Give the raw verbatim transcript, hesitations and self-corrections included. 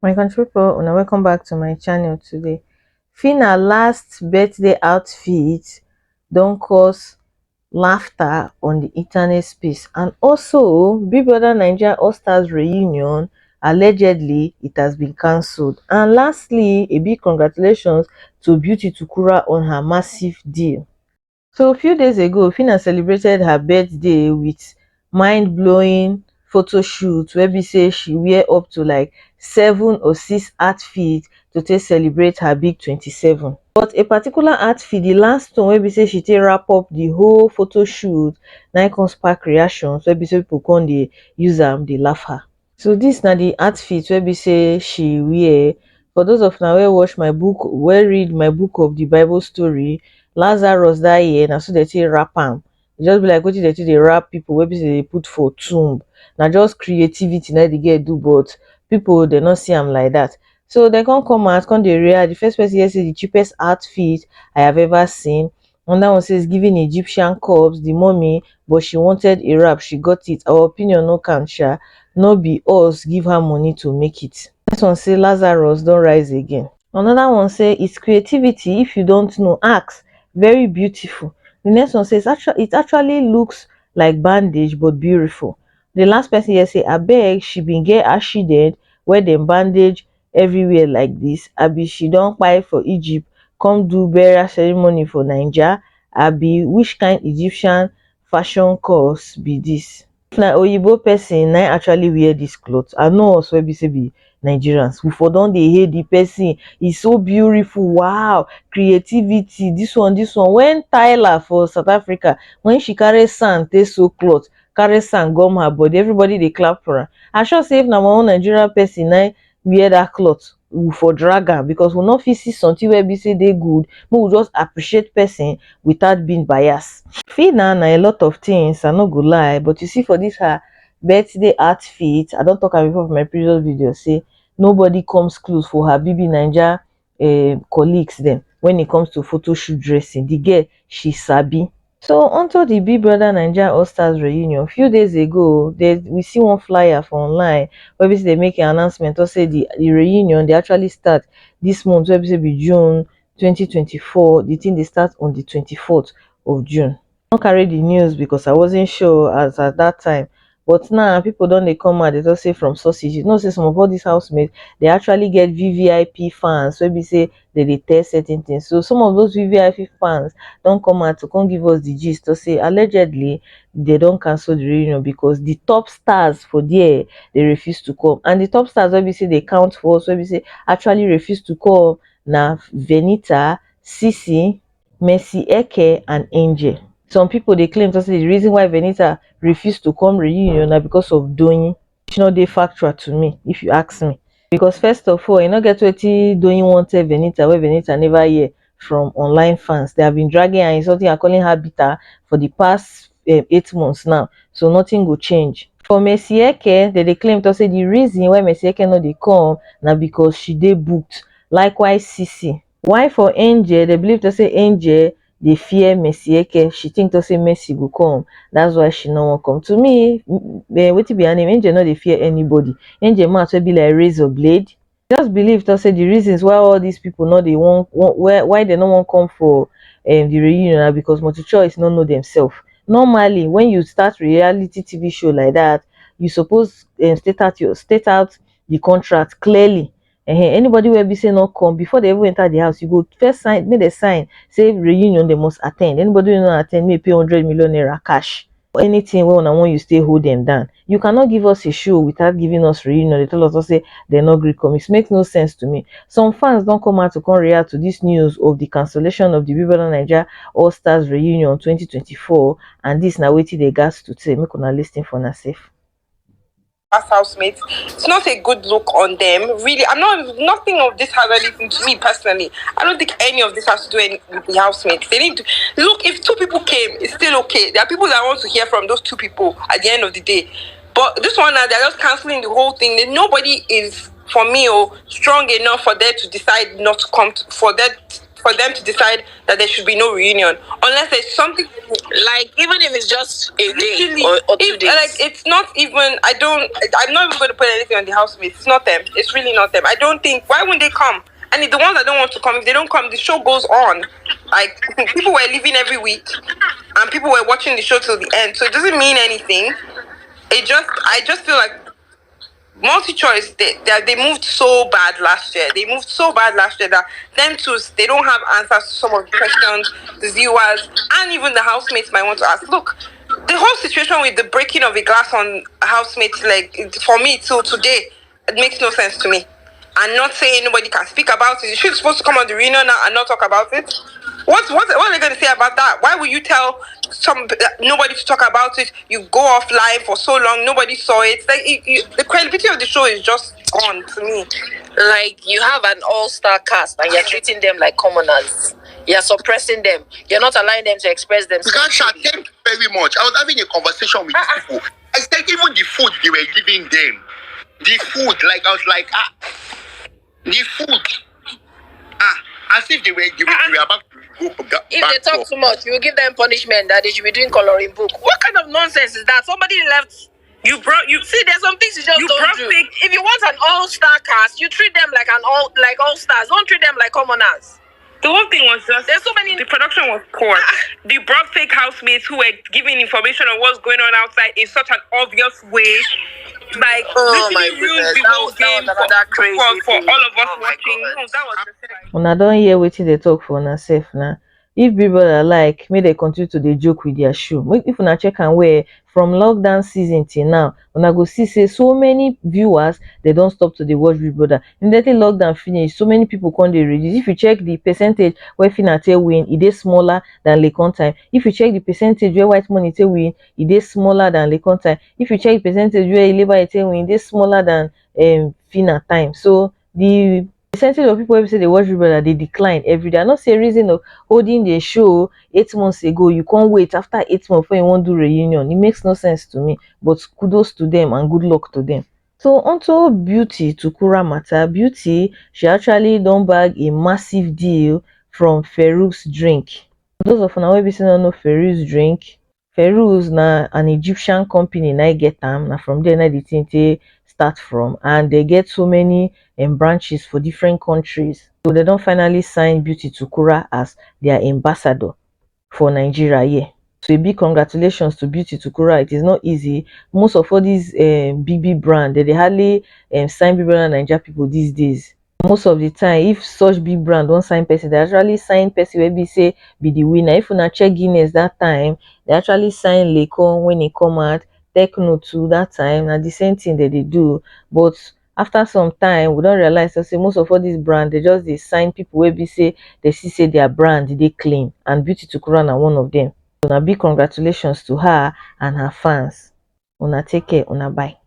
My country people, una welcome back to my channel today. Phyna last birthday outfit don cause laughter on the internet space, and also Big Brother Naija All Stars reunion, allegedly it has been cancelled. And lastly, a big congratulations to Beauty Tukura on her massive deal. So a few days ago, Phyna celebrated her birthday with mind-blowing photo shoot where be say she wear up to like seven or six outfits to take celebrate her big twenty-seven. But a particular outfit, the last one where be say she take wrap up the whole photo shoot, na im come spark reactions where be say people come dey use am dey laugh her. So this na the outfit where be say she wear. For those of una where watch my book, where read my book of the Bible story, Lazarus that year, na so they take wrap am. E just be like wetin they take dey wrap people where be say they put for tomb. Na just creativity na the girl do, but people they not see am like that. So they come come out, come dey react. The first person here say the cheapest outfit I have ever seen. Another one says giving Egyptian corpse the mummy, but she wanted a wrap, she got it. Our opinion no count, sha. No be us give her money to make it. Next one say Lazarus don rise again. Another one say it's creativity, if you don't know, ask. Very beautiful. The next one says actually it actually looks like bandage but beautiful. The last person here say abeg she bin get accident where dem bandage everywhere like this, abi she don kpai for Egypt come do burial ceremony for Naija, abi which kind Egyptian fashion course be this? If na oyibo person na im actually wear this cloth, I know us wey be say be Nigerians, we for don dey hail the person, e so beautiful, wow, creativity, this one, this one. When Tyla for South Africa, when she carry sand take sew cloth, carry sand gum her body, everybody dey clap for am. I sure say if na my own Nigerian person na im wear that cloth, we for drag am, because we no fit see something wey be say dey good, make we just appreciate person without being biased. Phyna na a lot of things, I no go lie, but you see for this her birthday outfit, I don talk am before for my previous video say nobody comes close for her B B Naija um colleagues dem when it comes to photo shoot dressing. The girl, she sabi. So onto the Big Brother Naija All Stars reunion. Few days ago, they, we see one flyer for online wey be say they make an announcement to say the, the reunion they actually start this month, wey be say be June twenty twenty-four. The thing they start on the twenty-fourth of June. I no carry the news because I wasn't sure as at that time. But now people don dey come out, they just say from sources. You know say some of all these housemates, they actually get V V I P fans wey be say they dey tell certain things. So some of those V V I P fans don come out to come give us the gist to say allegedly they don cancel the reunion because the top stars for there, they refuse to come. And the top stars wey be say they count for us, wey be say actually refuse to come, na Venita, Sisi, Mercy Eke and Angel. Some people dey claim to say the reason why Venita refuse to come reunion na because of Doyin. Which no dey factual to me, if you ask me. Because first of all, e no get wetin Doyin wan tell Venita wey Venita never hear from online fans. They have been dragging her, insulting her, calling her bitter for the past um, eight months now. So nothing go change. For Mercy Eke, they dey claim to say the reason why Mercy Eke no dey come na because she dey booked. Likewise, Sisi. Why for Angel, they believe to say Angel dey fear Mercy Eke. She think to say Mercy go come. That's why she no wan come. To me, m- eh, wetin be her name? Angel no dey fear anybody. Angel mouth wey be like razor blade. Just believe to say the reasons why all these people no dey wan, wan why, why they no wan come for um, the reunion na because Multi Choice no know themselves. Normally, when you start reality T V show like that, you suppose um, state out your state out the contract clearly. Ehen, anybody wey be say no come before they even enter the house, you go first sign, make dem sign say reunion they must attend. Anybody wey no attend, make e pay hundred million naira cash. Anything wey una wan use take hold them down. You cannot give us a show without giving us reunion. They tell us say they no gree come. It makes no sense to me. Some fans don come out to come react to this news of the cancellation of the Big Brother Naija All Stars reunion twenty twenty-four, and this na wetin they gas to say. Make una listen for una sef. As housemates, it's not a good look on them. Really, I'm not. Nothing of this has anything to me personally. I don't think any of this has to do any, with the housemates. They need to look. If two people came, it's still okay. There are people that want to hear from those two people at the end of the day. But this one now, they're just canceling the whole thing. Then nobody is, for me, oh, strong enough for them to decide not to come to, for that for them to decide that there should be no reunion unless there's something. Like, even if it's just a day Literally, or, or two if, days. Like, it's not even. I don't. I'm not even going to put anything on the housemates. It's not them. It's really not them. I don't think. Why wouldn't they come? And if the ones that don't want to come, if they don't come, the show goes on. Like, people were leaving every week, and people were watching the show till the end. So it doesn't mean anything. It just. I just feel like MultiChoice, they, they they moved so bad last year. They moved so bad last year that them too, they don't have answers to some of the questions the viewers and even the housemates might want to ask. Look, the whole situation with the breaking of a glass on housemates, like, it- for me till today, it makes no sense to me. And not saying nobody can speak about it. You're supposed to come on the reunion now and not talk about it. What what what are they going to say about that? Why would you tell some nobody to talk about it? You go offline for so long, nobody saw it. Like, it, it, the credibility of the show is just gone to me. Like, you have an all-star cast and you're treating them like commoners. You're suppressing them. You're not allowing them to express Sir, themselves. thank you very much. I was having a conversation with these people. I said even the food they were giving them, the food, like, I was like, ah, the food, ah, as if they were giving, they were about to go ga- If back they talk door. Too much, you give them punishment that they should be doing coloring book. What kind of nonsense is that? Somebody left. You brought you See, there's some things you just You don't brought do. fake- If you want an all-star cast, you treat them like an all like all stars. Don't treat them like commoners. The whole thing was just There's so many. The production was poor. They brought fake housemates who were giving information on what's going on outside in such an obvious way. Like, Oh my literally ruined goodness. the That whole was- that game was for, another crazy for, for thing. all of us Oh my watching. God. No, that was the Una don hear wetin dey talk for una sef na. If Big Brother like, make dem continue to dey joke with their shoe. Make, if una check am well, from lockdown season till now, una go see say so many viewers, they don stop to dey watch Big Brother. Immediately lockdown finish, so many people come dey reduce. If you check the percentage where Phyna take win, e dey smaller than Laycon time. If you check the percentage where White Money take win, e dey smaller than Laycon time. If you check the percentage where Ileba take win, e dey smaller than um, Phyna time. So the percentage of people wey be say dey watch Big Brother dey decline every day. I know say reason of holding the show eight months ago, you can't wait after eight months before you want do reunion. It makes no sense to me. But kudos to them and good luck to them. So onto Beauty Tukura matter. Beauty, she actually don bag a massive deal from Ferrooz Drink. Those of una wey be say no know Ferrooz Drink, Ferrooz na an Egyptian company na e get am. Na from there na the thing take start from, and they get so many um, branches for different countries. So they don finally sign Beauty Tukura as their ambassador for Nigeria here. So a big congratulations to Beauty Tukura. It is not easy. Most of all these um, big big brand, they, they hardly um, sign Big Brother Naija people these days. Most of the time, if such big brand wan sign person, they actually sign person wey be say be the winner. If una check Guinness that time, they actually sign Laycon when e come out, Tecno too that time, na the same thing that they do. But after some time, we don realize say most of all these brands, they just dey sign people wey be say they see say their brand dey clean, and Beauty Tukura na one of them. So na big congratulations to her and her fans. Una take care, una bye.